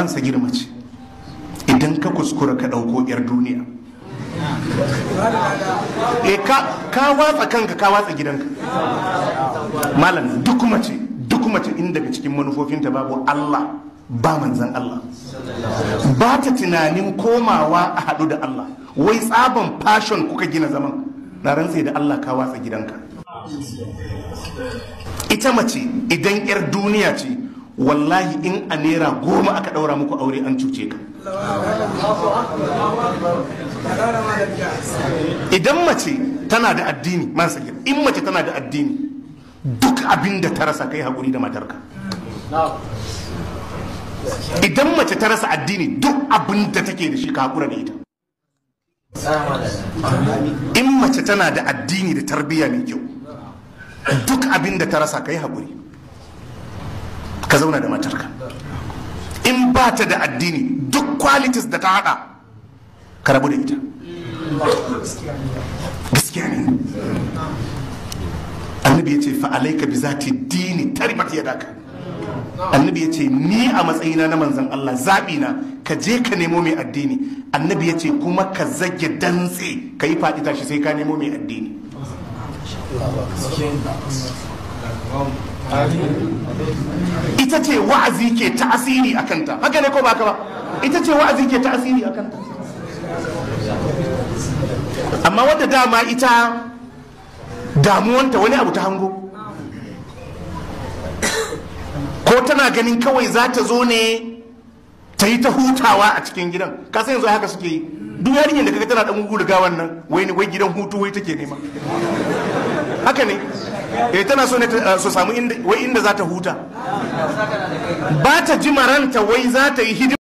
Sagir, mace idan ka kuskura ka ɗauko 'yar duniya, e ka watsa kanka, ka watsa gidanka. Malam, duk mace in daga cikin manufofinta babu Allah ba manzan Allah, ba ta tunanin komawa a haɗu da Allah, wai tsaban passion kuka gina zaman, na rantse da Allah ka watsa gidanka. Ita mace idan 'yar duniya ce, wallahi in a naira 10 aka ɗaura muku aure, an cuce ka. Idan mace tana da addini, man sagir, in mace tana da addini, duk abin da ta rasa, kai haƙuri da matarka. Idan mace ta rasa addini, duk abin da take da shi, ka haƙura da ita. In mace tana da addini da tarbiyya mai kyau, duk abin da ta rasa, ka yi haƙuri ka zauna da matarka. In ba ta da addini, duk qualities da ta hada, ka rabu da ita. Gaskiya ne. Annabi ya ce, "Fa alaika bi zati dini taribat yadaka." Annabi ya ce, ni a matsayina na manzan Allah, zaɓi na, ka je ka nemo mai addini. Annabi ya ce kuma ka zage dantse, ka yi faɗi tashi sai ka nemo mai addini. Ita ce wa'azi ke ta'asiri a kanta. Haka ne ko ba ka ba? Ita ce wa'azi ke ta'asiri a kanta. Amma wadda dama ita damuwanta wani abu ta hango, ko tana ganin kawai za ta zo ne ta yi ta hutawa a cikin gidan, ka san yanzu haka suke yi. Duk yarinyar da kaga tana dan gurga wannan, wai wai gidan hutu wai take nema. Haka ne, eh, tana so ne su samu inda wai inda za ta huta, ba ta ji maranta wai za ta yi hidima.